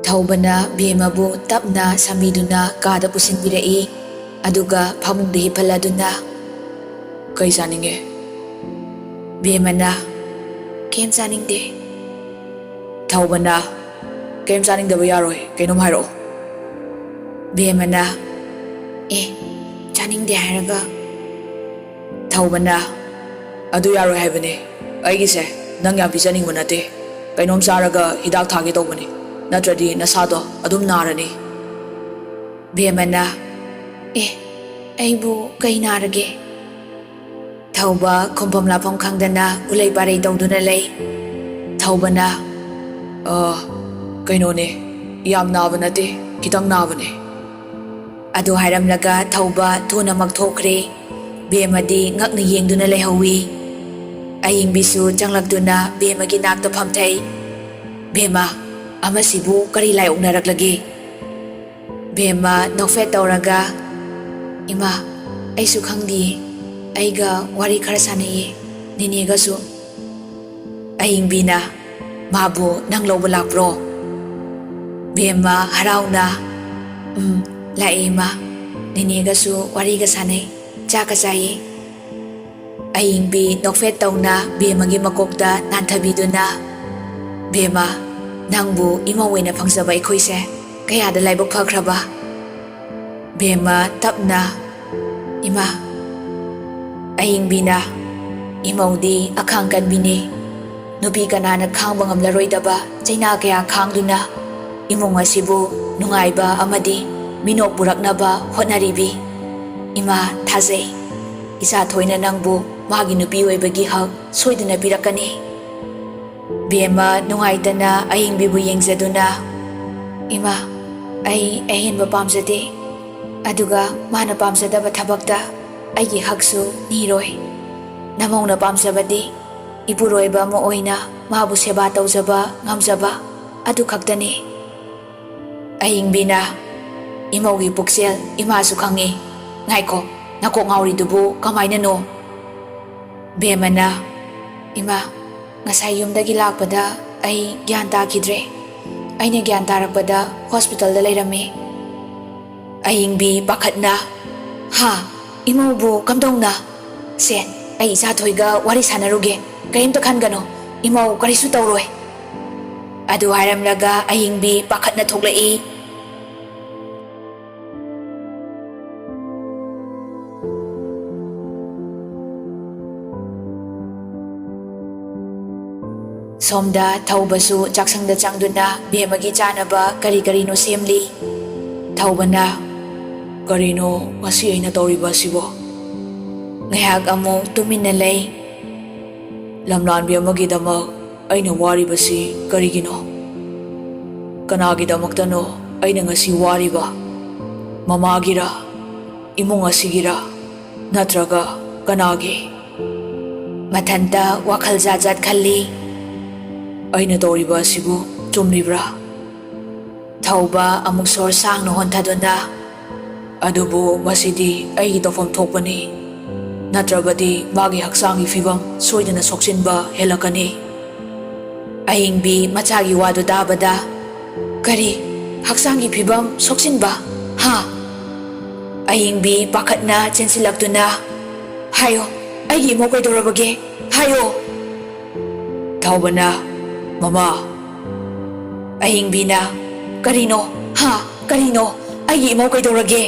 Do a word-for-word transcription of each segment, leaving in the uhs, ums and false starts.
ꯊꯧꯕꯅ ꯕꯦꯝꯃꯕꯨ ꯇꯞꯅ ꯁꯝꯕꯤꯗꯨꯅ ꯀꯥꯗ ꯄꯨꯁꯤꯟꯕꯤꯔꯛꯏ꯫ ꯑꯗꯨꯒ ꯐꯃꯨꯡꯗ ꯍꯤꯞꯍꯜꯂꯗꯨꯅ, "ꯀꯩ ꯆꯥꯅꯤꯡꯉꯦ?" ꯕꯦꯝꯃꯅ, "ꯀꯩꯝ ꯆꯥꯅꯤꯡꯗꯦ꯫" ꯊꯧꯕꯅ, "ꯀꯩꯝ ꯆꯥꯅꯤꯡꯗꯕ ꯌꯥꯔꯣꯏ, ꯀꯩꯅꯣꯝ ꯍꯥꯏꯔꯛꯑꯣ꯫" ꯕꯦꯝꯃꯅ, "ꯑꯦ, ꯆꯥꯅꯤꯡꯗꯦ ꯍꯥꯏꯔꯒ?" ꯊꯧꯕꯅ, "ꯑꯗꯨ ꯌꯥꯔꯣꯏ ꯍꯥꯏꯕꯅꯦ꯫ ꯑꯩꯒꯤꯁꯦ ꯅꯪ ꯌꯥꯝ ꯄꯤꯖꯅꯤꯡꯕ ꯅꯠꯇꯦ꯫ ꯀꯩꯅꯣꯝ ꯆꯥꯔꯒ ꯍꯤꯗꯥꯛ ꯊꯥꯒꯦ ꯇꯧꯕꯅꯦ, ꯅꯠꯇ꯭ꯔꯗꯤ ꯅꯁꯥꯗꯣ ꯑꯗꯨꯝ ꯅꯥꯔꯅꯤ꯫" ꯕꯦꯝꯃꯅ, "ꯑꯦ, ꯑꯩꯕꯨ ꯀꯩ ꯅꯥꯔꯒꯦ?" ꯊꯧꯕ ꯈꯨꯝꯐꯝ ꯂꯥꯛꯐꯝ ꯈꯪꯗꯅ ꯎꯂꯩ ꯄꯥꯔꯩ ꯇꯧꯗꯨꯅ ꯂꯩ꯫ ꯊꯧꯕꯅ, "ꯑ, ꯀꯩꯅꯣꯅꯦ, ꯌꯥꯝ ꯅꯥꯕ ꯅꯠꯇꯦ, ꯈꯤꯇꯪ ꯅꯥꯕꯅꯦ꯫" ꯑꯗꯨ ꯍꯥꯏꯔꯝꯂꯒ ꯊꯧꯕ ꯊꯨꯅꯃꯛ ꯊꯣꯛꯈ꯭ꯔꯦ꯫ ꯕꯦꯝꯃꯗꯤ ꯉꯛꯅ ꯌꯦꯡꯗꯨꯅ ꯂꯩꯍꯧꯋꯤ꯫ ꯑꯌꯤꯡꯕꯤꯁꯨ ꯆꯪꯂꯛꯇꯨꯅ ꯕꯦꯝꯃꯒꯤ ꯅꯥꯛꯇ ꯐꯝꯊꯩ꯫ "ꯕꯦꯝꯃ, ꯑꯃꯁꯤꯕꯨ ꯀꯔꯤ ꯂꯥꯏ ꯑꯣꯛꯅꯔꯛꯂꯒꯦ?" ꯕꯦꯝꯃ ꯅꯣꯛꯐꯦꯠ ꯇꯧꯔꯒ, "ꯏꯃꯥ, ꯑꯩꯁꯨ ꯈꯪꯗꯤꯌꯦ꯫ ꯑꯩꯒ ꯋꯥꯔꯤ ꯈꯔ ꯁꯥꯟꯅꯩꯌꯦ, ꯅꯦꯅꯦꯒꯁꯨ꯫" ꯑꯌꯤꯡꯕꯤꯅ, "ꯃꯥꯕꯨ ꯅꯪ ꯂꯧꯕ ꯂꯥꯛꯄ꯭ꯔꯣ?" ꯕꯦꯝꯃ ꯍꯔꯥꯎꯅ, "ꯎꯝ, ꯂꯥꯛꯑꯦ ꯏꯃꯥ꯫ ꯅꯦꯅꯦꯒꯁꯨ ꯋꯥꯔꯤꯒ ꯁꯥꯟꯅꯩ, ꯆꯥꯛꯀ ꯆꯥꯏꯌꯦ꯫" ꯑꯌꯤꯡꯕꯤ ꯅꯣꯛꯐꯦꯠ ꯇꯧꯅ ꯕꯦꯝꯃꯒꯤ ꯃꯀꯣꯛꯇ ꯅꯥꯟꯊꯕꯤꯗꯨꯅ, "ꯕꯦꯝꯃ, ꯅꯪꯕꯨ ꯏꯃꯧ ꯑꯣꯏꯅ ꯐꯪꯖꯕ ꯑꯩꯈꯣꯏꯁꯦ ꯀꯌꯥꯗ ꯂꯥꯏꯕꯛ ꯐꯈ꯭ꯔꯕ?" ꯕꯦꯝꯃ ꯇꯞꯅ, "ꯏꯃꯥ꯫" ꯑꯌꯤꯡꯕꯤꯅ, "ꯏꯃꯧꯗꯤ ꯑꯈꯥꯡ ꯀꯟꯕꯤꯅꯤ꯫ ꯅꯨꯄꯤ ꯀꯅꯥꯅ ꯈꯥꯡꯕ ꯉꯝꯂꯔꯣꯏꯗꯕ ꯆꯩꯅꯥ ꯀꯌꯥ ꯈꯥꯡꯗꯨꯅ ꯏꯃꯨꯡ ꯑꯁꯤꯕꯨ ꯅꯨꯡꯉꯥꯏꯕ ꯑꯃꯗꯤ ꯃꯤꯅꯣꯛ ꯄꯨꯔꯛꯅꯕ ꯍꯣꯠꯅꯔꯤꯕꯤ꯫ ꯏꯃꯥ, ꯊꯥꯖꯩ꯫ ꯏꯆꯥ ꯊꯣꯏꯅ ꯅꯪꯕꯨ ꯃꯥꯒꯤ ꯅꯨꯄꯤ ꯑꯣꯏꯕꯒꯤ ꯍꯛ ꯁꯣꯏꯗꯅ ꯄꯤꯔꯛꯀꯅꯤ꯫" ꯕꯦꯝꯃ ꯅꯨꯡꯉꯥꯏꯇꯅ ꯑꯌꯤꯡꯕꯤꯕꯨ ꯌꯦꯡꯖꯗꯨꯅ, "ꯏꯃꯥ, ꯑꯩ ꯑꯍꯦꯟꯕ ꯄꯥꯝꯖꯗꯦ꯫ ꯑꯗꯨꯒ ꯃꯥꯅ ꯄꯥꯝꯖꯗꯕ ꯊꯕꯛꯇ ꯑꯩꯒꯤ ꯍꯛꯁꯨ ꯅꯤꯔꯣꯏ꯫ ꯅꯃꯧꯅ ꯄꯥꯝꯖꯕꯗꯤ ꯏꯄꯨꯔꯣꯏꯕ ꯑꯃ ꯑꯣꯏꯅ ꯃꯥꯕꯨ ꯁꯦꯕꯥ ꯇꯧꯖꯕ ꯉꯝꯖꯕ ꯑꯗꯨ ꯈꯛꯇꯅꯤ꯫" ꯑꯍꯤꯡꯕꯤꯅ, "ꯏꯃꯧꯒꯤ ꯄꯨꯛꯆꯦꯜ ꯏꯃꯥꯁꯨ ꯈꯪꯉꯤ꯫ ꯉꯥꯏꯈꯣ, ꯅꯀꯣꯛ ꯉꯥꯎꯔꯤꯗꯨꯕꯨ ꯀꯃꯥꯏꯅꯅꯣ?" ꯕꯦꯝꯃꯅ, "ꯏꯃꯥ, ꯉꯁꯥꯏ ꯌꯨꯝꯗꯒꯤ ꯂꯥꯛꯄꯗ ꯑꯩ ꯒ꯭ꯌꯥꯟ ꯇꯥꯈꯤꯗ꯭ꯔꯦ꯫ ꯑꯩꯅ ꯒ꯭ꯌꯥꯟ ꯇꯥꯔꯛꯄꯗ ꯍꯣꯁꯄꯤꯇꯥꯜꯗ ꯂꯩꯔꯝꯃꯤ꯫ ꯑꯌꯤꯡꯕꯤ ꯄꯥꯈꯠꯅ, "ꯍꯥ? ꯏꯃꯧꯕꯨ ꯀꯝꯗꯧꯅ? ꯁꯦ, ꯑꯩ ꯏꯆꯥ ꯊꯣꯏꯒ ꯋꯥꯔꯤ ꯁꯥꯟꯅꯔꯨꯒꯦ꯫ ꯀꯔꯤꯝꯇ ꯈꯟꯒꯅꯨ꯫ ꯏꯃꯧ ꯀꯔꯤꯁꯨ ꯇꯧꯔꯣꯏ꯫" ꯑꯗꯨ ꯍꯥꯏꯔꯝꯂꯒ ꯑꯌꯤꯡꯕꯤ ꯄꯥꯈꯠꯅ ꯊꯣꯛꯂꯛꯏ꯫ ꯁꯣꯝꯗ ꯊꯧꯕꯁꯨ ꯆꯥꯛꯁꯪꯗ ꯆꯪꯗꯨꯅ ꯕꯦꯝꯃꯒꯤ ꯆꯥꯅꯕ ꯀꯔꯤ ꯀꯔꯤꯅꯣ ꯁꯦꯝꯂꯤ꯫ ꯊꯧꯕꯅ, "ꯀꯔꯤꯅꯣ ꯉꯁꯤ ꯑꯩꯅ ꯇꯧꯔꯤꯕ ꯑꯁꯤꯕꯣ?" ꯉꯥꯏꯍꯥꯛ ꯑꯃꯨꯛ ꯇꯨꯃꯤꯟꯅ ꯂꯩ꯫ "ꯂꯝꯂꯥꯟꯕꯤ ꯑꯃꯒꯤꯗꯃꯛ ꯑꯩꯅ ꯋꯥꯔꯤꯕꯁꯤ ꯀꯔꯤꯒꯤꯅꯣ? ꯀꯅꯥꯒꯤꯗꯃꯛꯇꯅꯣ ꯑꯩꯅ ꯉꯁꯤ ꯋꯥꯔꯤꯕ? ꯃꯃꯥꯒꯤꯔ? ꯏꯃꯨꯡ ꯑꯁꯤꯒꯤꯔ? ꯅꯠꯇ꯭ꯔꯒ ꯀꯅꯥꯒꯤ?" ꯃꯊꯟꯇ ꯋꯥꯈꯜ ꯖꯥꯠ ꯖꯥꯠ ꯈꯜꯂꯤ꯫ "ꯑꯩꯅ ꯇꯧꯔꯤꯕ ꯑꯁꯤꯕꯨ ꯆꯨꯝꯂꯤꯕ꯭ꯔꯥ?" ꯊꯧꯕ ꯑꯃꯨꯛ ꯁꯣꯔ ꯁꯥꯡꯅ ꯍꯣꯟꯊꯗꯨꯅ, "ꯑꯗꯨꯕꯨ ꯃꯁꯤꯗꯤ ꯑꯩꯒꯤ ꯇꯧꯐꯝ ꯊꯣꯛꯄꯅꯤ꯫ ꯅꯠꯇ꯭ꯔꯕꯗꯤ ꯃꯥꯒꯤ ꯍꯛꯆꯥꯡꯒꯤ ꯐꯤꯕꯝ ꯁꯣꯏꯗꯅ ꯁꯣꯛꯆꯤꯟꯕ ꯍꯦꯜꯂꯛꯀꯅꯤ꯫" ꯑꯍꯤꯡꯕꯤ ꯃꯆꯥꯒꯤ ꯋꯥꯗꯨ ꯇꯥꯕꯗ, "ꯀꯔꯤ? ꯍꯛꯆꯥꯡꯒꯤ ꯐꯤꯕꯝ ꯁꯣꯛꯆꯤꯟꯕ? ꯍꯥ?" ꯑꯍꯤꯡꯕꯤ ꯄꯥꯈꯠꯅ ꯆꯦꯟꯁꯤꯜꯂꯛꯇꯨꯅ, "ꯍꯥꯏꯌꯣ, ꯑꯩꯒꯤ ꯏꯃꯧ ꯀꯩꯗꯧꯔꯕꯒꯦ? ꯍꯥꯏꯌꯣ!" ꯊꯧꯕꯅ, "ꯃꯃꯥ!" ꯑꯍꯤꯡꯕꯤꯅ, "ꯀꯔꯤꯅꯣ? ꯍꯥ? ꯀꯔꯤꯅꯣ? ꯑꯩꯒꯤ ꯏꯃꯧ ꯀꯩꯗꯧꯔꯒꯦ?"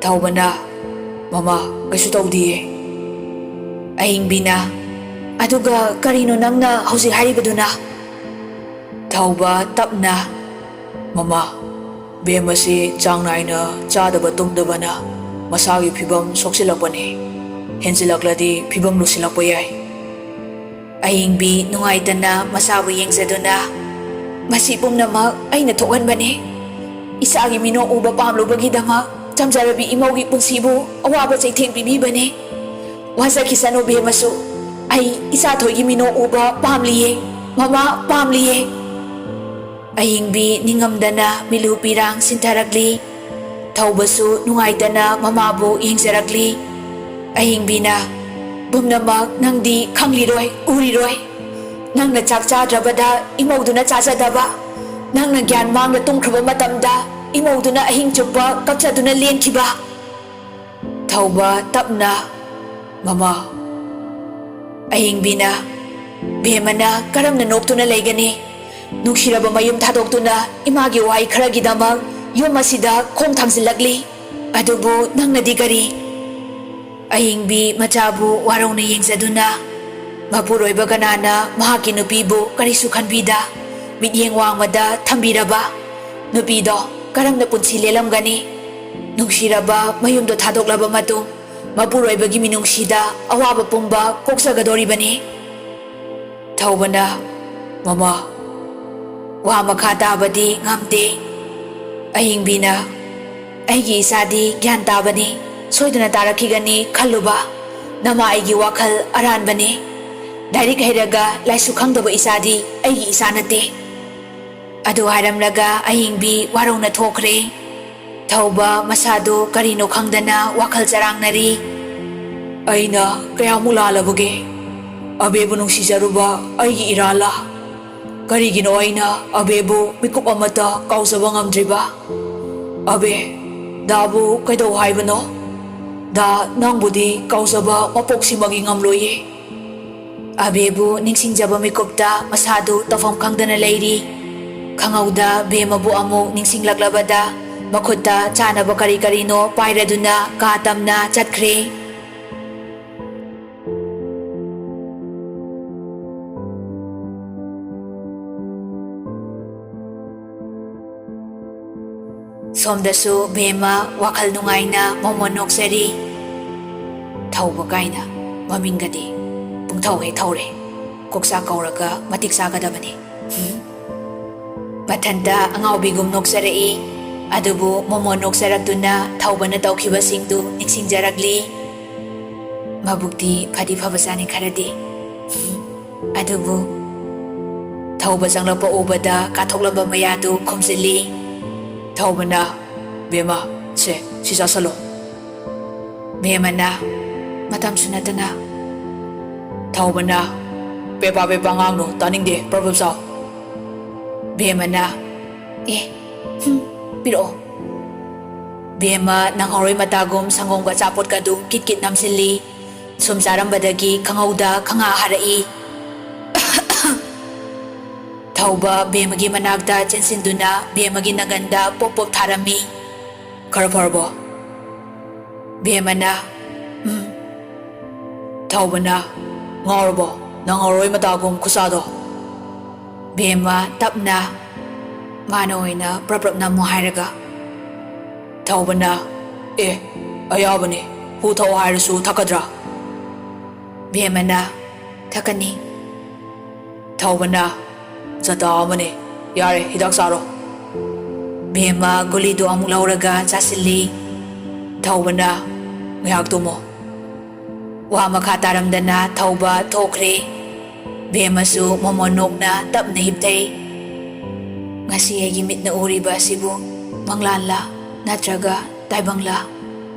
ꯊꯧꯕꯅ, "ꯃꯃꯥ, ꯀꯩꯁꯨ ꯇꯧꯗꯤꯌꯦ꯫" ꯑꯍꯤꯡꯕꯤꯅ, "ꯑꯗꯨꯒ ꯀꯔꯤꯅꯣ ꯅꯪꯅ ꯍꯧꯖꯤꯛ ꯍꯥꯏꯔꯤꯕꯗꯨꯅ?" ꯊꯧꯕ ꯇꯞꯅ, "ꯃꯃꯥ, ꯕꯦꯝ ꯑꯁꯤ ꯆꯥꯡ ꯅꯥꯏꯅ ꯆꯥꯗꯕ ꯇꯨꯝꯗꯕꯅ ꯃꯁꯥꯒꯤ ꯐꯤꯕꯝ ꯁꯣꯛꯆꯤꯜꯂꯛꯄꯅꯤ꯫ ꯍꯦꯟꯖꯤꯜꯂꯛꯂꯗꯤ ꯐꯤꯕꯝ ꯂꯨꯁꯤꯜꯂꯛꯄ ꯌꯥꯏ꯫" ꯑꯍꯤꯡꯕꯤ ꯅꯨꯡꯉꯥꯏꯇꯅ ꯃꯆꯥꯕꯨ ꯌꯦꯡꯖꯗꯨꯅ, "ꯃꯁꯤ ꯄꯨꯝꯅꯃꯛ ꯑꯩꯅ ꯊꯣꯛꯍꯟꯕꯅꯤ꯫ ꯏꯆꯥꯒꯤ ꯃꯤꯅꯣꯛ ꯎꯕ ꯄꯥꯝꯂꯨꯕꯒꯤꯗꯃꯛ ꯆꯝꯖꯔꯕꯤ ꯏꯃꯧꯒꯤ ꯄꯨꯟꯁꯤꯕꯨ ꯑꯋꯥꯕ ꯆꯩꯊꯦꯡ ꯄꯤꯕꯤꯕꯅꯤ꯫ ꯋꯥꯖꯈꯤꯁꯅꯨ ꯕꯦꯝꯃꯁꯨ꯫ ꯑꯩ ꯏꯆꯥ ꯊꯣꯏꯒꯤ ꯃꯤꯅꯣꯛ ꯎꯕ ꯄꯥꯝꯂꯤꯌꯦ꯫ ꯃꯃꯥ, ꯄꯥꯝꯂꯤꯌꯦ꯫" ꯑꯍꯤꯡꯕꯤ ꯅꯤꯡꯉꯝꯗꯅ ꯃꯤꯠꯂꯨ ꯄꯤꯔꯥꯡ ꯁꯤꯟꯊꯔꯛꯂꯤ꯫ ꯊꯧꯕꯁꯨ ꯅꯨꯡꯉꯥꯏꯇꯅ ꯃꯃꯥꯕꯨ ꯌꯦꯡꯖꯔꯛꯂꯤ꯫ ꯑꯍꯤꯡꯕꯤꯅ, "ꯄꯨꯝꯅꯃꯛ ꯅꯪꯗꯤ ꯈꯪꯂꯤꯔꯣꯏ, ꯎꯔꯤꯔꯣꯏ꯫ ꯅꯪꯅ ꯆꯥꯛ ꯆꯥꯗ꯭ꯔꯕꯗ ꯏꯃꯧꯗꯨꯅ ꯆꯥꯖꯗꯕ, ꯅꯪꯅ ꯒ꯭ꯌꯥꯟ ꯃꯥꯡꯗ ꯇꯨꯝꯈ꯭ꯔꯕ ꯃꯇꯝꯗ ꯏꯃꯧꯗꯨꯅ ꯑꯍꯤꯡ ꯆꯨꯞꯄ ꯀꯞꯆꯗꯨꯅ ꯂꯦꯟꯈꯤꯕ꯫ ꯊꯧꯕ, ꯇꯞꯅ, "ꯃꯃꯥ, ꯑꯍꯤꯡꯕꯤꯅ, ꯕꯦꯝꯃꯅ ꯀꯔꯝꯅ ꯅꯣꯛꯇꯨꯅ ꯂꯩꯒꯅꯤ? ꯅꯨꯡꯁꯤꯔꯕ ꯃꯌꯨꯝ ꯊꯥꯗꯣꯛꯇꯨꯅ ꯏꯃꯥꯒꯤ ꯋꯥꯍꯩ ꯈꯔꯒꯤꯗꯃꯛ ꯌꯨꯝ ꯑꯁꯤꯗ ꯈꯣꯡ ꯊꯥꯡꯖꯤꯜꯂꯛꯂꯤ꯫ ꯑꯗꯨꯕꯨ ꯅꯪꯅꯗꯤ ꯀꯔꯤ?" ꯑꯍꯤꯡꯕꯤ ꯃꯆꯥꯕꯨ ꯋꯥꯔꯧꯅ ꯌꯦꯡꯖꯗꯨꯅ, ꯃꯄꯨꯔꯣꯏꯕ ꯀꯅꯥꯅ ꯃꯍꯥꯛꯀꯤ ꯅꯨꯄꯤꯕꯨ ꯀꯔꯤꯁꯨ ꯈꯟꯕꯤꯗ ꯃꯤꯠꯌꯦꯡ ꯋꯥꯡꯃꯗ ꯊꯝꯕꯤꯔꯕ ꯅꯨꯄꯤꯗꯣ ꯀꯔꯝꯅ ꯄꯨꯟꯁꯤ ꯂꯦꯜꯂꯝꯒꯅꯤ? ꯅꯨꯡꯁꯤꯔꯕ ꯃꯌꯨꯝꯗꯣ ꯊꯥꯗꯣꯛꯂꯕ ꯃꯇꯨꯡ ꯃꯄꯨꯔꯣꯏꯕꯒꯤ ꯃꯤꯅꯨꯡꯁꯤꯗ ꯑꯋꯥꯕ ꯄꯨꯝꯕ ꯀꯣꯛꯆꯒꯗꯧꯔꯤꯕꯅꯤ꯫ ꯊꯧꯕꯅ, "ꯃꯃꯥ, ꯋꯥ ꯃꯈꯥ ꯇꯥꯕꯗꯤ ꯉꯝꯗꯦ꯫" ꯑꯍꯤꯡꯕꯤꯅ, "ꯑꯩꯒꯤ ꯏꯆꯥꯗꯤ ꯒ꯭ꯌꯥꯟ ꯇꯥꯕꯅꯤ, ꯁꯣꯏꯗꯅ ꯇꯥꯔꯛꯈꯤꯒꯅꯤ ꯈꯜꯂꯨꯕ꯫ ꯅꯃꯥ ꯑꯩꯒꯤ ꯋꯥꯈꯜ ꯑꯔꯥꯟꯕꯅꯤ꯫ ꯂꯥꯏꯔꯤꯛ ꯍꯩꯔꯒ ꯂꯥꯏꯁꯨ ꯈꯪꯗꯕ ꯏꯆꯥꯗꯤ ꯑꯩꯒꯤ ꯏꯆꯥ ꯅꯠꯇꯦ꯫" ꯑꯗꯨ ꯍꯥꯏꯔꯝꯂꯒ ꯑꯍꯤꯡꯕꯤ ꯋꯥꯔꯧꯅ ꯊꯣꯛꯈ꯭ꯔꯦ꯫ ꯊꯧꯕ ꯃꯁꯥꯗꯨ ꯀꯔꯤꯅꯣ ꯈꯪꯗꯅ ꯋꯥꯈꯜ ꯆꯔꯥꯡꯅꯔꯤ꯫ "ꯑꯩꯅ ꯀꯌꯥꯃꯨꯛ ꯂꯥꯜꯂꯕꯒꯦ? ꯑꯕꯦꯕꯨ ꯅꯨꯡꯁꯤꯖꯔꯨꯕ ꯑꯩꯒꯤ ꯏꯔꯥꯜꯂꯥ? ꯀꯔꯤꯒꯤꯅꯣ ꯑꯩꯅ ꯑꯕꯦꯕꯨ ꯃꯤꯀꯨꯞ ꯑꯃꯠꯇ ꯀꯥꯎꯖꯕ ꯉꯝꯗ꯭ꯔꯤꯕ? ꯑꯕꯦ, ꯗꯥꯕꯨ ꯀꯩꯗꯧ ꯍꯥꯏꯕꯅꯣ? ꯗꯥ ꯅꯪꯕꯨꯗꯤ ꯀꯥꯎꯖꯕ ꯃꯄꯣꯛꯁꯤꯃꯒꯤ ꯉꯝꯂꯣꯏꯌꯦ꯫" ꯑꯕꯦꯕꯨ ꯅꯤꯡꯁꯤꯡꯖꯕ ꯃꯤꯀꯨꯞꯇ ꯃꯁꯥꯗꯨ ꯇꯧꯐꯝ ꯈꯪꯗꯅ ꯂꯩꯔꯤ꯫ ꯈꯪꯍꯧꯗ ꯕꯦꯝꯃꯕꯨ ꯑꯃꯨꯛ ꯅꯤꯡꯁꯤꯡꯂꯛꯂꯕꯗ ꯃꯈꯨꯠꯇ ꯆꯥꯅꯕ ꯀꯔꯤ ꯀꯔꯤꯅꯣ ꯄꯥꯏꯔꯗꯨꯅ ꯀꯥ ꯇꯝꯅ ꯆꯠꯈ꯭ꯔꯦ꯫ ꯁꯣꯝꯗꯁꯨ ꯕꯦꯝꯃ ꯋꯥꯈꯜ ꯅꯨꯡꯉꯥꯏꯅ ꯃꯣꯃꯣꯟ ꯅꯣꯛꯆꯔꯤ꯫ ꯊꯧꯕ ꯀꯥꯏꯅ ꯃꯃꯤꯡꯒꯗꯤ ꯄꯨꯡꯊꯧ ꯍꯦꯛ ꯊꯧꯔꯦ꯫ ꯀꯣꯛꯆꯥꯛ ꯀꯧꯔꯒ ꯃꯇꯤꯛ ꯆꯥꯒꯗꯕꯅꯤ꯫ ꯃꯊꯟꯇ ꯑꯉꯥꯎꯕꯤꯒꯨꯝ ꯅꯣꯛꯆꯔꯛꯏ꯫ ꯑꯗꯨꯕꯨ ꯃꯣꯃꯣꯟ ꯅꯣꯛꯆꯔꯛꯇꯨꯅ ꯊꯧꯕꯅ ꯇꯧꯈꯤꯕꯁꯤꯡꯗꯨ ꯅꯤꯡꯁꯤꯡꯖꯔꯛꯂꯤ꯫ ꯃꯕꯨꯛꯇꯤ ꯐꯗꯤ ꯐꯕꯖꯥꯠꯅꯤ ꯈꯔꯗꯤ꯫ ꯑꯗꯨꯕꯨ ꯊꯧꯕ ꯆꯪꯂꯛꯄ ꯎꯕꯗ ꯀꯥꯊꯣꯛꯂꯝꯕ ꯃꯌꯥꯗꯨ ꯈꯨꯝꯖꯤꯜꯂꯤ꯫ ꯊꯧꯕꯅ, "ꯕꯦꯝꯃ, ꯁꯦ, ꯁꯤ ꯆꯥꯁꯜꯂꯣ꯫" ꯕꯦꯝꯃꯅ ꯃꯇꯝꯁꯨ ꯅꯠꯇꯅ꯫ ꯊꯧꯕꯅ, "ꯄꯦꯄꯥ ꯄꯦꯄꯥ ꯉꯥꯡꯅꯨ, ꯇꯥꯅꯤꯡꯗꯦ, ꯄ꯭ꯔꯞ ꯄ꯭ꯔꯞ ꯆꯥꯎ꯫" ꯕꯦꯝꯃꯅ, ꯑꯦ, ꯍꯨꯝ, ꯄꯤꯔꯛꯑꯣ꯫ ꯕꯦꯝꯃ ꯅꯪꯍꯧꯔꯣꯏ ꯃꯇꯥꯒꯨꯝ ꯁꯪꯒꯣꯝꯒ ꯑꯆꯥꯄꯣꯠꯀ ꯑꯗꯨ ꯀꯤꯠ ꯀꯤꯠ ꯅꯝꯁꯤꯜꯂꯤ꯫ ꯁꯨꯝ ꯆꯥꯔꯝꯕꯗꯒꯤ ꯈꯪꯍꯧꯗ ꯈꯪꯍꯥ ꯍꯥꯔꯛꯏ꯫ ꯊꯧꯕ ꯕꯦꯝꯃꯒꯤ ꯃꯅꯥꯛꯇ ꯆꯦꯟꯁꯤꯟꯗꯨꯅ ꯕꯦꯝꯃꯒꯤ ꯅꯪꯒꯟꯗ ꯄꯣꯞ ꯄꯣꯞ ꯊꯥꯔꯝꯃꯤ꯫ "ꯈꯔ ꯐꯔꯕꯣ?" ꯕꯦꯝꯃꯅ, "ꯎꯝ꯫" ꯊꯧꯕꯅ, "ꯉꯥꯎꯔꯕꯣ? ꯅꯪꯍꯧꯔꯣꯏ ꯃꯇꯥꯒꯨꯝ ꯈꯨꯠꯁꯥꯗꯣ?" ꯕꯦꯝꯃ ꯇꯞꯅ, ꯃꯥꯅ ꯑꯣꯏꯅ ꯄ꯭ꯔꯞ ꯄ꯭ꯔꯞ ꯅꯝꯃꯨ ꯍꯥꯏꯔꯒ꯫ ꯊꯧꯕꯅ, "ꯑꯦ, ꯑꯌꯥꯕꯅꯤ, ꯍꯨ ꯊꯛꯑꯣ ꯍꯥꯏꯔꯁꯨ ꯊꯛꯀꯗ꯭ꯔꯥ?" ꯕꯦꯝꯃꯅ, "ꯊꯛꯀꯅꯤ꯫" ꯊꯧꯕꯅ, "ꯖꯇꯥ ꯑꯃꯅꯤ, ꯌꯥꯔꯦ, ꯍꯤꯗꯥꯛ ꯆꯥꯔꯣ꯫" ꯕꯦꯝꯃ ꯒꯨꯂꯤꯗꯨ ꯑꯃꯨꯛ ꯂꯧꯔꯒ ꯆꯥꯁꯤꯜꯂꯤ꯫ ꯊꯧꯕꯅ, "ꯉꯥꯏꯍꯥꯛ ꯇꯨꯝꯃꯣ꯫" ꯋꯥ ꯃꯈꯥ ꯇꯥꯔꯝꯗꯅ ꯊꯧꯕ ꯊꯣꯛꯈ꯭ꯔꯦ꯫ ꯕꯦꯝꯃꯁꯨ ꯃꯣꯃꯣꯟ ꯅꯣꯛꯅ ꯇꯞꯅ ꯍꯤꯞꯊꯩ꯫ "ꯉꯁꯤ ꯑꯩꯒꯤ ꯃꯤꯠꯅ ꯎꯔꯤꯕ ꯑꯁꯤꯕꯨ ꯃꯪꯂꯥꯟꯂꯥ ꯅꯠꯇ꯭ꯔꯒ ꯇꯥꯏꯕꯪꯂꯥ?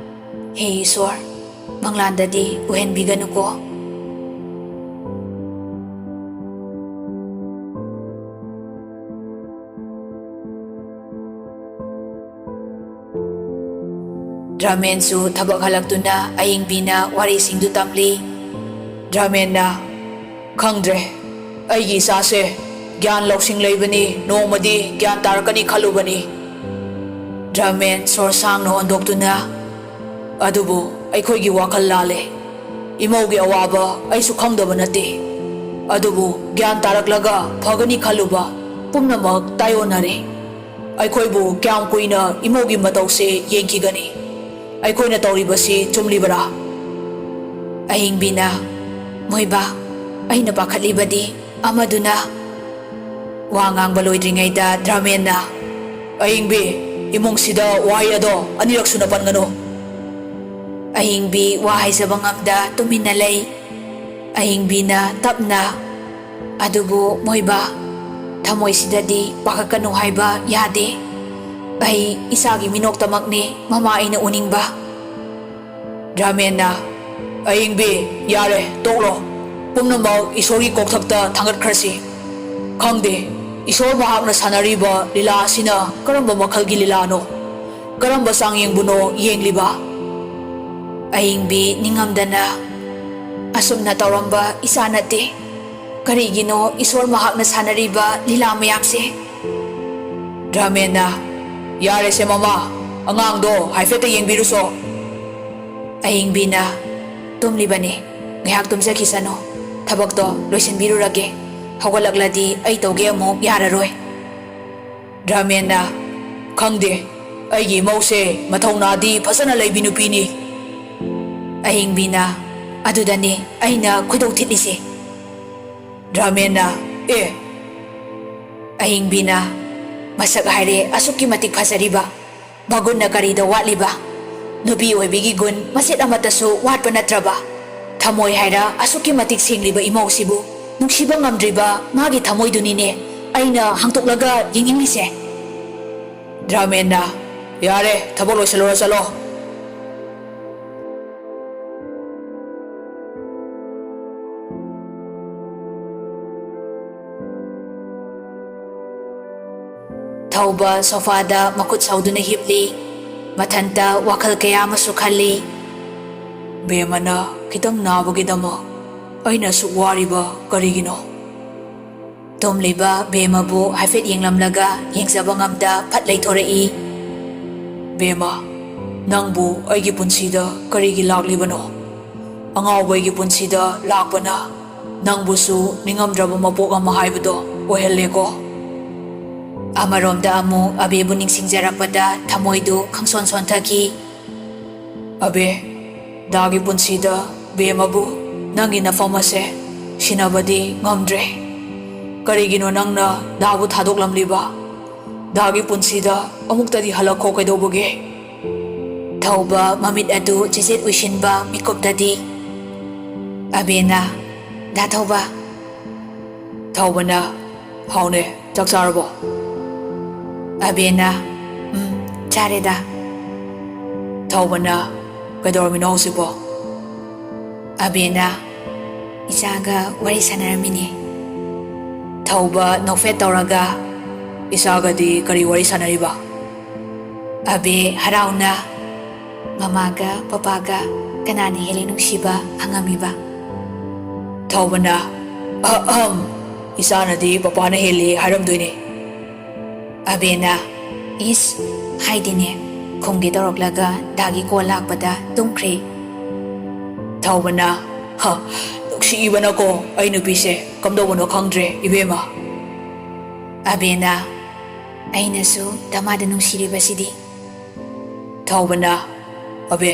ꯍꯦ ꯏꯁꯣꯔ, ꯃꯪꯂꯥꯟꯗꯗꯤ ꯎꯍꯟꯕꯤꯒꯅꯨꯀꯣ꯫" ꯗ꯭ꯔꯃꯦꯟꯁꯨ ꯊꯕꯛ ꯍꯜꯂꯛꯇꯨꯅ ꯑꯌꯤꯡꯕꯤꯅ ꯋꯥꯔꯤꯁꯤꯡꯗꯨ ꯇꯝꯂꯤ꯫ ꯗ꯭ꯔꯃꯦꯟꯅ, "ꯈꯪꯗ꯭ꯔꯦ, ꯑꯩꯒꯤ ꯏꯆꯥꯁꯦ ꯒ꯭ꯌꯥꯟ ꯂꯧꯁꯤꯡ ꯂꯩꯕꯅꯤ, ꯅꯣꯡꯃꯗꯤ ꯒ꯭ꯌꯥꯟ ꯇꯥꯔꯛꯀꯅꯤ ꯈꯜꯂꯨꯕꯅꯤ꯫" ꯗ꯭ꯔꯃꯦꯟ ꯁꯣꯔ ꯁꯥꯡꯅ ꯍꯣꯟꯗꯣꯛꯇꯨꯅ, "ꯑꯗꯨꯕꯨ ꯑꯩꯈꯣꯏꯒꯤ ꯋꯥꯈꯜ ꯂꯥꯜꯂꯦ꯫ ꯏꯃꯧꯒꯤ ꯑꯋꯥꯕ ꯑꯩꯁꯨ ꯈꯪꯗꯕ ꯅꯠꯇꯦ꯫ ꯑꯗꯨꯕꯨ ꯒ꯭ꯌꯥꯟ ꯇꯥꯔꯛꯂꯒ ꯐꯒꯅꯤ ꯈꯜꯂꯨꯕ ꯄꯨꯝꯅꯃꯛ ꯇꯥꯏꯑꯣꯟꯅꯔꯦ꯫ ꯑꯩꯈꯣꯏꯕꯨ ꯀꯌꯥꯝ ꯀꯨꯏꯅ ꯏꯃꯧꯒꯤ ꯃꯇꯧꯁꯦ ꯌꯦꯡꯈꯤꯒꯅꯤ? ꯑꯩꯈꯣꯏꯅ ꯇꯧꯔꯤꯕꯁꯤ ꯆꯨꯝꯂꯤꯕꯔꯥ?" ꯑꯍꯤꯡꯕꯤꯅ, "ꯃꯣꯏꯕꯥ, ꯑꯩꯅ ꯄꯥꯈꯠꯂꯤꯕꯗꯤ ꯑꯃꯗꯨꯅ꯫" ꯋꯥ ꯉꯥꯡꯕ ꯂꯣꯏꯗ꯭ꯔꯤꯉꯩꯗ ꯗ꯭ꯔꯃꯦꯟꯅ, "ꯑꯍꯤꯡꯕꯤ, ꯏꯃꯨꯡꯁꯤꯗ ꯋꯥꯍꯩ ꯑꯗꯣ ꯑꯅꯤꯔꯛ ꯁꯨꯅ ꯄꯟꯒꯅꯨ꯫" ꯑꯍꯤꯡꯕꯤ ꯋꯥ ꯍꯥꯏꯖꯕ ꯉꯝꯗ ꯇꯨꯃꯤꯟꯅ ꯂꯩ꯫ ꯑꯍꯤꯡꯕꯤꯅ ꯇꯞꯅ, "ꯑꯗꯨꯕꯨ ꯃꯣꯏꯕꯥ, ꯊꯃꯣꯏꯁꯤꯗꯗꯤ ꯄꯥꯈꯠꯀꯅꯨ ꯍꯥꯏꯕ ꯌꯥꯗꯦ꯫ ꯑꯩ ꯏꯆꯥꯒꯤ ꯃꯤꯅꯣꯛꯇꯃꯛꯅꯤ ꯃꯃꯥ ꯑꯩꯅ ꯎꯅꯤꯡꯕ꯫" ꯗ꯭ꯔꯃꯦꯟꯅ, "ꯑꯌꯤꯡꯕꯤ, ꯌꯥꯔꯦ, ꯇꯣꯛꯂꯣ꯫ ꯄꯨꯝꯅꯃꯛ ꯏꯁꯣꯔꯒꯤ ꯀꯣꯛꯊꯛꯇ ꯊꯥꯡꯒꯠꯈ꯭ꯔꯁꯤ꯫ ꯈꯪꯗꯦ, ꯏꯁꯣꯔ ꯃꯍꯥꯛꯅ ꯁꯥꯟꯅꯔꯤꯕ ꯂꯤꯂꯥ ꯑꯁꯤꯅ ꯀꯔꯝꯕ ꯃꯈꯜꯒꯤ ꯂꯤꯂꯥꯅꯣ? ꯀꯔꯝꯕ ꯆꯥꯡꯌꯦꯡꯕꯨꯅꯣ ꯌꯦꯡꯂꯤꯕ? ꯑꯍꯤꯡꯕꯤ ꯅꯤꯡꯉꯝꯗꯅ, "ꯑꯁꯨꯝꯅ ꯇꯧꯔꯝꯕ ꯏꯆꯥ ꯅꯠꯇꯦ꯫ ꯀꯔꯤꯒꯤꯅꯣ ꯏꯁꯣꯔ ꯃꯍꯥꯛꯅ ꯁꯥꯟꯅꯔꯤꯕ ꯂꯤꯂꯥ ꯃꯌꯥꯝꯁꯦ?" ꯗ꯭ꯔꯃꯦꯟꯅ, "ꯌꯥꯔꯦꯁꯦ ꯃꯃꯥ, ꯑꯉꯥꯡꯗꯣ ꯍꯥꯏꯐꯦꯠꯇ ꯌꯦꯡꯕꯤꯔꯨꯁꯣ꯫" ꯑꯍꯤꯡꯕꯤꯅ, "ꯇꯨꯝꯂꯤꯕꯅꯤ, ꯉꯥꯏꯍꯥꯛ ꯇꯨꯝꯖꯈꯤꯁꯅꯨ, ꯊꯕꯛꯇꯣ ꯂꯣꯏꯁꯤꯟꯕꯤꯔꯨꯔꯒꯦ, ꯍꯧꯒꯠꯂꯛꯂꯗꯤ ꯑꯩ ꯇꯧꯒꯦ ꯑꯃꯨꯛ ꯌꯥꯔꯔꯣꯏ꯫" ꯗ꯭ꯔꯃꯦꯟꯅ, "ꯈꯪꯗꯦ, ꯑꯩꯒꯤ ꯏꯃꯧꯁꯦ ꯃꯊꯧꯅꯥꯗꯤ ꯐꯖꯅ ꯂꯩꯕꯤ ꯅꯨꯄꯤꯅꯤ꯫" ꯑꯍꯤꯡꯕꯤꯅ, "ꯑꯗꯨꯗꯅꯤ ꯑꯩꯅ ꯈꯣꯏꯗꯧ ꯊꯤꯠꯂꯤꯁꯦ꯫" ꯗ꯭ꯔꯃꯦꯟꯅ, "ꯑꯦ!" ꯑꯍꯤꯡꯕꯤꯅ, "ꯃꯁꯛ ꯍꯥꯏꯔꯦ ꯑꯁꯨꯛꯀꯤ ꯃꯇꯤꯛ ꯐꯖꯔꯤꯕ, ꯃꯒꯨꯟꯅ ꯀꯔꯤꯗ ꯋꯥꯠꯂꯤꯕ? ꯅꯨꯄꯤ ꯑꯣꯏꯕꯤꯒꯤ ꯒꯨꯟ ꯃꯆꯦꯠ ꯑꯃꯠꯇꯁꯨ ꯋꯥꯠꯄ ꯅꯠꯇ꯭ꯔꯕ? ꯊꯃꯣꯏ ꯍꯥꯏꯔ ꯑꯁꯨꯛꯀꯤ ꯃꯇꯤꯛ ꯁꯦꯡꯂꯤꯕ ꯏꯃꯧꯁꯤꯕꯨ ꯅꯨꯡꯁꯤꯕ ꯉꯝꯗ꯭ꯔꯤꯕ ꯃꯥꯒꯤ ꯊꯃꯣꯏꯗꯨꯅꯤꯅꯦ ꯑꯩꯅ ꯍꯥꯡꯇꯣꯛꯂꯒ ꯌꯦꯡꯅꯤꯡꯂꯤꯁꯦ꯫" ꯗ꯭ꯔꯃꯦꯟꯅ, "ꯌꯥꯔꯦ, ꯊꯕꯛ ꯂꯣꯏꯁꯤꯜꯂꯨꯔꯣ, ꯆꯠꯂꯣ꯫" ꯊꯧꯕ ꯁꯣꯐꯥꯗ ꯃꯈꯨꯠ ꯁꯧꯗꯨꯅ ꯍꯤꯞꯂꯤ꯫ ꯃꯊꯟꯇ ꯋꯥꯈꯜ ꯀꯌꯥ ꯑꯃꯁꯨ ꯈꯜꯂꯤ꯫ "ꯕꯦꯝꯃꯅ ꯈꯤꯇꯪ ꯅꯥꯕꯒꯤꯗꯃꯛ ꯑꯩꯅ ꯑꯁꯨꯛ ꯋꯥꯔꯤꯕ ꯀꯔꯤꯒꯤꯅꯣ?" ꯇꯨꯝꯂꯤꯕ ꯕꯦꯝꯃꯕꯨ ꯍꯥꯏꯐꯦꯠ ꯌꯦꯡꯂꯝꯂꯒ ꯌꯦꯡꯖꯕ ꯉꯝꯗ ꯐꯠ ꯂꯩꯊꯣꯔꯛꯏ꯫ "ꯕꯦꯝꯃ, ꯅꯪꯕꯨ ꯑꯩꯒꯤ ꯄꯨꯟꯁꯤꯗ ꯀꯔꯤꯒꯤ ꯂꯥꯛꯂꯤꯕꯅꯣ? ꯑꯉꯥꯎꯕ ꯑꯩꯒꯤ ꯄꯨꯟꯁꯤꯗ ꯂꯥꯛꯄꯅ ꯅꯪꯕꯨꯁꯨ ꯅꯤꯡꯉꯝꯗ꯭ꯔꯕ ꯃꯄꯣꯛ ꯑꯃ ꯍꯥꯏꯕꯗꯣ ꯑꯣꯏꯍꯜꯂꯦꯀꯣ꯫" ꯑꯃꯔꯣꯝꯗ ꯑꯃꯨꯛ ꯑꯕꯦꯕꯨ ꯅꯤꯡꯁꯤꯡꯖꯔꯛꯄꯗ ꯊꯃꯣꯏꯗꯨ ꯈꯪꯁꯣꯟ ꯁꯣꯟꯊꯈꯤ꯫ "ꯑꯕꯦ, ꯗꯥꯒꯤ ꯄꯨꯟꯁꯤꯗ ꯕꯦꯝꯃꯕꯨ ꯅꯪꯒꯤ ꯅꯐꯝ ꯑꯁꯦ ꯁꯤꯟꯅꯕꯗꯤ ꯉꯝꯗ꯭ꯔꯦ꯫ ꯀꯔꯤꯒꯤꯅꯣ ꯅꯪꯅ ꯗꯥꯕꯨ ꯊꯥꯗꯣꯛꯂꯝꯂꯤꯕ? ꯗꯥꯒꯤ ꯄꯨꯟꯁꯤꯗ ꯑꯃꯨꯛꯇꯗꯤ ꯍꯜꯂꯛꯈꯣ ꯀꯩꯗꯧꯕꯒꯦ?" ꯊꯧꯕ ꯃꯃꯤꯠ ꯑꯗꯨ ꯆꯤꯆꯦꯠ ꯎꯏꯁꯤꯟꯕ ꯃꯤꯀꯨꯞꯇꯗꯤ ꯑꯕꯦꯅ, "ꯗꯥ ꯊꯧꯕ꯫" ꯊꯧꯕꯅ, "ꯍꯥꯎꯅꯦ, ꯆꯥꯛ ꯆꯥꯔꯕꯣ?" ꯑꯕꯦꯅ, "ꯎꯝ, ꯆꯥꯔꯦꯗ꯫" ꯊꯧꯕꯅ, "ꯀꯩꯗꯧꯔꯝꯃꯤꯅꯣ ꯍꯧꯖꯤꯛꯄꯣ?" ꯑꯕꯦꯅ, "ꯏꯆꯥꯒ ꯋꯥꯔꯤ ꯁꯥꯟꯅꯔꯝꯃꯤꯅꯦ꯫" ꯊꯧꯕ ꯅꯣꯛꯐꯦꯠ ꯇꯧꯔꯒ, "ꯏꯆꯥꯒꯗꯤ ꯀꯔꯤ ꯋꯥꯔꯤ ꯁꯥꯟꯅꯔꯤꯕ?" ꯑꯕꯦ ꯍꯔꯥꯎꯅ, "ꯃꯃꯥꯒ ꯄꯄꯥꯒ ꯀꯅꯥꯅ ꯍꯦꯜꯂꯤ ꯅꯨꯡꯁꯤꯕ?" ꯍꯪꯉꯝꯃꯤꯕ꯫ ꯊꯧꯕꯅ, "ꯑꯍꯝ, ꯏꯆꯥꯅꯗꯤ ꯄꯄꯥꯅ ꯍꯦꯜꯂꯤ ꯍꯥꯏꯔꯝꯗꯣꯏꯅꯦ꯫" ꯑꯕꯦꯅ, "ꯏꯁ, ꯍꯥꯏꯗꯤꯅꯦ, ꯈꯨꯝꯒꯦ ꯇꯧꯔꯛꯂꯒ ꯗꯥꯒꯤ ꯀꯣꯜ ꯂꯥꯛꯄꯗ ꯇꯨꯝꯈ꯭ꯔꯦ꯫" ꯊꯧꯕꯅ, "ꯍ, ꯅꯨꯡꯁꯤꯕꯅꯀꯣ ꯑꯩ ꯅꯨꯄꯤꯁꯦ, ꯀꯝꯗꯧꯕꯅꯣ ꯈꯪꯗ꯭ꯔꯦ ꯏꯕꯦꯝꯃ꯫" ꯑꯕꯦꯅ, "ꯑꯩꯅꯁꯨ ꯗꯃꯥꯗ ꯅꯨꯡꯁꯤꯔꯤꯕꯁꯤꯗꯤ꯫" ꯊꯧꯕꯅ, "ꯑꯕꯦ,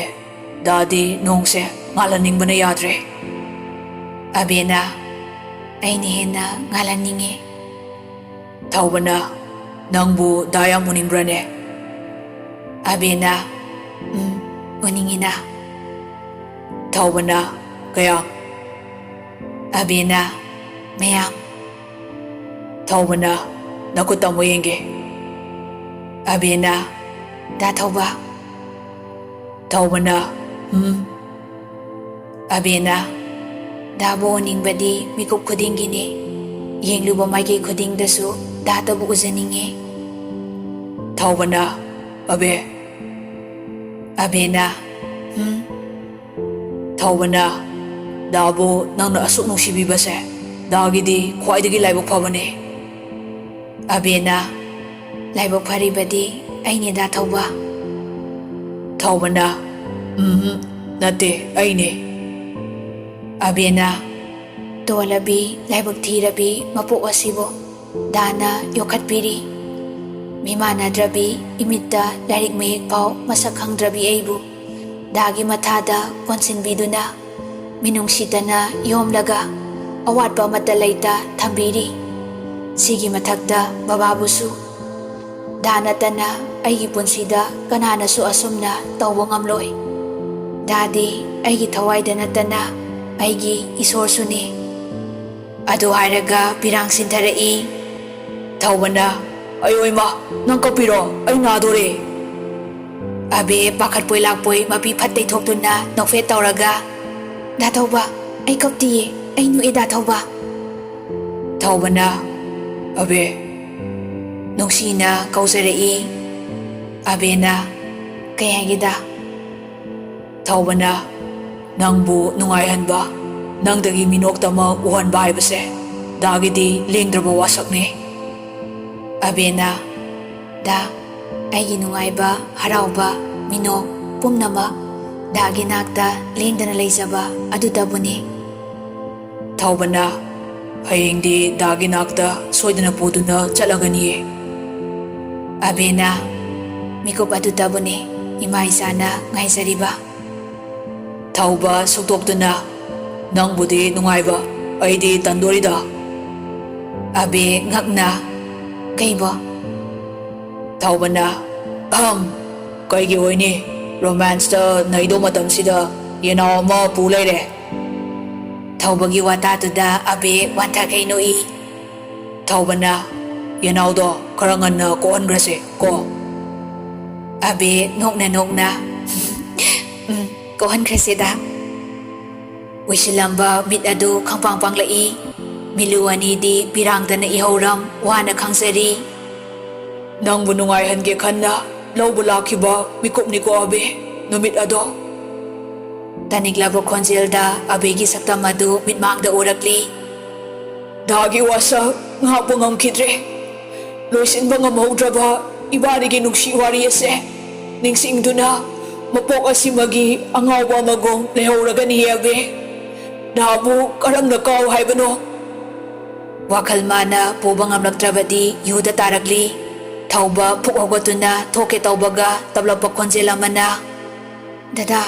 ꯗꯥꯗꯤ ꯅꯣꯡꯁꯦ ꯉꯥꯜꯍꯟꯅꯤꯡꯕꯅ ꯌꯥꯗ꯭ꯔꯦ꯫" ꯑꯕꯦꯅ, "ꯑꯩꯅ ꯍꯦꯟꯅ ꯉꯥꯜꯍꯟꯅꯤꯡꯉꯦ꯫" ꯊꯧꯕꯅ, "ꯅꯪꯕꯨ ꯗꯥ ꯌꯥꯝ ꯎꯅꯤꯡꯕ꯭ꯔꯅꯦ?" ꯑꯕꯦꯅ, "ꯎꯝ, ꯎꯅꯤꯡꯉꯤꯅ꯫" ꯊꯧꯕꯅ, "ꯀꯌꯥꯝ?" ꯑꯕꯦꯅ, "ꯃꯌꯥꯝ꯫" ꯊꯧꯕꯅ, "ꯅꯈꯨꯠ ꯇꯝꯃꯨ ꯌꯦꯡꯒꯦ꯫" ꯑꯕꯦꯅ, "ꯗꯥ ꯊꯧꯕ꯫" ꯊꯧꯕꯅ, "ꯎꯝ꯫" ꯑꯕꯦꯅ, "ꯗꯥꯕꯨ ꯎꯅꯤꯡꯕꯗꯤ ꯃꯤꯀꯨꯞ ꯈꯨꯗꯤꯡꯒꯤꯅꯤ꯫ ꯌꯦꯡꯂꯨꯕ ꯃꯥꯏꯀꯩ ꯈꯨꯗꯤꯡꯗꯁꯨ ꯗꯥꯇꯕꯨ ꯎꯖꯅꯤꯡꯉꯤ꯫" ꯊꯧꯕꯅ, "ꯑꯕꯦ꯫" ꯑꯕꯦꯅ, "ꯎꯝ꯫" ꯊꯧꯕꯅ, "ꯗꯥꯕꯨ ꯅꯪꯅ ꯑꯁꯨꯛ ꯅꯨꯡꯁꯤꯕꯤꯕꯁꯦ ꯗꯥꯒꯤꯗꯤ ꯈ꯭ꯋꯥꯏꯗꯒꯤ ꯂꯥꯏꯕꯛ ꯐꯕꯅꯦ꯫" ꯑꯕꯦꯅ, "ꯂꯥꯏꯕꯛ ꯐꯔꯤꯕꯗꯤ ꯑꯩꯅꯦ ꯗꯥ ꯊꯧꯕ꯫" ꯊꯧꯕꯅ, "ꯎꯝ, ꯅꯠꯇꯦ, ꯑꯩꯅꯦ꯫" ꯑꯕꯦꯅ, "ꯇꯣꯜꯂꯕꯤ, ꯂꯥꯏꯕꯛ ꯊꯤꯔꯕꯤ ꯃꯄꯣꯛ ꯑꯁꯤꯕꯨ ꯗꯥꯅ ꯌꯣꯛꯈꯠꯄꯤꯔꯤ꯫ ꯃꯤꯃꯥꯟꯅꯗ꯭ꯔꯕꯤ, ꯏꯃꯤꯠꯇ ꯂꯥꯏꯔꯤꯛ ꯃꯌꯦꯛ ꯐꯥꯎ ꯃꯁꯛ ꯈꯪꯗ꯭ꯔꯕꯤ ꯑꯩꯕꯨ ꯗꯥꯒꯤ ꯃꯊꯥꯗ ꯀꯣꯟꯁꯤꯟꯕꯤꯗꯨꯅ, ꯃꯤꯅꯨꯡꯁꯤꯇꯅ ꯌꯣꯝꯂꯒ ꯑꯋꯥꯠꯄ ꯑꯃꯠꯇ ꯂꯩꯇ ꯊꯝꯕꯤꯔꯤ꯫ ꯁꯤꯒꯤ ꯃꯊꯛꯇ ꯕꯕꯥꯕꯨꯁꯨ꯫ ꯗꯥ ꯅꯠꯇꯅ ꯑꯩꯒꯤ ꯄꯨꯟꯁꯤꯗ ꯀꯅꯥꯅꯁꯨ ꯑꯁꯨꯝꯅ ꯇꯧꯕ ꯉꯝꯂꯣꯏ꯫ ꯗꯥꯗꯤ ꯑꯩꯒꯤ ꯊꯋꯥꯏꯗ ꯅꯠꯇꯅ ꯑꯩꯒꯤ ꯏꯁꯣꯔꯁꯨꯅꯤ꯫" ꯑꯗꯨ ꯍꯥꯏꯔꯒ ꯄꯤꯔꯥꯡ ꯁꯤꯟꯊꯔꯛꯏ꯫ ꯊꯧꯕꯅ, "ꯑꯌꯣ ꯏꯃꯥ, ꯅꯪ ꯀꯞꯄꯤꯔꯣ? ꯑꯩ ꯅꯥꯗꯣꯔꯦ꯫" ꯑꯕꯦ ꯄꯥꯈꯠꯄꯣꯏ ꯂꯥꯛꯄꯣꯏ ꯃꯄꯤ ꯐꯠ ꯇꯩꯊꯣꯛꯇꯨꯅ ꯅꯣꯛꯐꯦꯠ ꯇꯧꯔꯒ, "ꯗꯥ ꯊꯧꯕ, ꯑꯩ ꯀꯞꯇꯤꯌꯦ, ꯑꯩ ꯅꯣꯛꯑꯦ ꯗꯥ ꯊꯧꯕ꯫" ꯊꯧꯕꯅ, "ꯑꯕꯦ!" ꯅꯨꯡꯁꯤꯅ ꯀꯧꯖꯔꯛꯏ꯫ ꯑꯕꯦꯅ, "ꯀꯩ ꯍꯥꯏꯒꯦꯗ?" ꯊꯧꯕꯅ, "ꯅꯪꯕꯨ ꯅꯨꯡꯉꯥꯏꯍꯟꯕ, ꯅꯪꯗꯒꯤ ꯃꯤꯅꯣꯛꯇ ꯑꯃ ꯎꯍꯟꯕ ꯍꯥꯏꯕꯁꯦ ꯗꯥꯒꯤꯗꯤ ꯂꯦꯡꯗ꯭ꯔꯕ ꯋꯥꯁꯛꯅꯤ꯫" ꯑꯕꯦꯅ, "ꯗꯥ, ꯑꯩꯒꯤ ꯅꯨꯡꯉꯥꯏꯕ, ꯍꯔꯥꯎꯕ, ꯃꯤꯅꯣꯛ ꯄꯨꯝꯅꯃꯛ ꯗꯥꯒꯤ ꯅꯥꯛꯇ ꯂꯦꯡꯗꯅ ꯂꯩꯖꯕ ꯑꯗꯨꯇꯕꯨꯅꯤ꯫" ꯊꯧꯕꯅ, "ꯍꯌꯦꯡꯗꯤ ꯗꯥꯒꯤ ꯅꯥꯛꯇ ꯁꯣꯏꯗꯅ ꯄꯨꯗꯨꯅ ꯆꯠꯂꯒꯅꯤꯌꯦ꯫" ꯑꯕꯦꯅ, "ꯃꯤꯀꯨꯞ ꯑꯗꯨꯇꯕꯨꯅꯤ ꯏꯃꯥ ꯏꯆꯥꯅ ꯉꯥꯏꯖꯔꯤꯕ꯫" ꯊꯧꯕ ꯁꯨꯛꯇꯣꯛꯇꯨꯅ, "ꯅꯪꯕꯨꯗꯤ ꯅꯨꯡꯉꯥꯏꯕ, ꯑꯩꯗꯤ ꯇꯟꯗꯣꯔꯤꯗ꯫" ꯑꯕꯦ ꯉꯛꯅ, "ꯀꯩꯕꯣ?" ꯊꯧꯕꯅ, "ꯑꯍꯝ, ꯀꯩꯒꯤ ꯑꯣꯏꯅꯤ? ꯔꯣꯃꯥꯟꯁꯇ ꯅꯩꯗꯧ ꯃꯇꯝꯁꯤꯗ ꯌꯦꯅꯥꯎ ꯑꯃ ꯄꯨ ꯂꯩꯔꯦ꯫" ꯊꯧꯕꯒꯤ ꯋꯥꯇꯥꯗꯨꯗ ꯑꯕꯦ ꯋꯥꯟꯊꯈꯩ ꯅꯣꯛꯏ꯫ ꯊꯧꯕꯅ, "ꯌꯦꯅꯥꯎꯗꯣ ꯈꯔ ꯉꯟꯅ ꯀꯣꯛꯍꯟꯈ꯭ꯔꯁꯦ ꯀꯣ꯫" ꯑꯕꯦ ꯅꯣꯛꯅ ꯅꯣꯛꯅ, "ꯎꯝ, ꯀꯣꯛꯍꯟꯈ꯭ꯔꯁꯦꯗ꯫" ꯎꯏꯁꯤꯜꯂꯝꯕ ꯃꯤꯠ ꯑꯗꯨ ꯈꯪꯄꯥꯡ ꯄꯥꯡꯂꯛꯏ꯫ ꯃꯤꯂꯨ ꯑꯅꯤꯗꯤ ꯄꯤꯔꯥꯡꯗꯅ ꯏꯍꯧꯔꯝ ꯋꯥꯅ ꯈꯥꯡꯖꯔꯤ꯫ "ꯅꯪꯕꯨ ꯅꯨꯡꯉꯥꯏꯍꯟꯒꯦ ꯈꯟꯅ ꯂꯧꯕ ꯂꯥꯛꯈꯤꯕ ꯃꯤꯀꯨꯞꯅꯤꯀꯣ ꯑꯕꯦ, ꯅꯨꯃꯤꯠ ꯑꯗꯣ꯫" ꯇꯥꯅꯤꯡꯂꯕ ꯈꯣꯟꯖꯦꯜꯗ ꯑꯕꯦꯒꯤ ꯁꯛꯇꯝ ꯑꯗꯨ ꯃꯤꯠꯃꯥꯡꯗ ꯎꯔꯛꯂꯤ꯫ ꯗꯥꯒꯤ ꯋꯥꯁꯛ ꯉꯥꯛꯄ ꯉꯝꯈꯤꯗ꯭ꯔꯦ꯫ ꯂꯣꯏꯁꯤꯟꯕ ꯉꯝꯍꯧꯗ꯭ꯔꯕ ꯏꯕꯥꯅꯤꯒꯤ ꯅꯨꯡꯁꯤ ꯋꯥꯔꯤ ꯑꯁꯦ ꯅꯤꯡꯁꯤꯡꯗꯨꯅ ꯃꯄꯣꯛ ꯑꯁꯤꯃꯒꯤ ꯑꯉꯥꯎꯕ ꯑꯃꯒꯨꯝ ꯂꯩꯍꯧꯔꯒꯅꯤ ꯑꯕꯦ꯫ ꯗꯥꯕꯨ ꯀꯔꯝꯅ ꯀꯥꯎ ꯍꯥꯏꯕꯅꯣ? ꯋꯥꯈꯜ ꯃꯥꯅ ꯄꯨꯕ ꯉꯝꯂꯛꯇ꯭ꯔꯕꯗꯤ ꯌꯨꯗ ꯇꯥꯔꯛꯂꯤ꯫ ꯊꯧꯕ ꯐꯨꯛ ꯍꯧꯒꯠꯇꯨꯅ ꯊꯣꯛꯀꯦ ꯇꯧꯕꯒ ꯇꯞꯂꯛꯄ ꯈꯣꯟꯖꯦꯜ ꯑꯃꯅ, "ꯗꯗꯥ,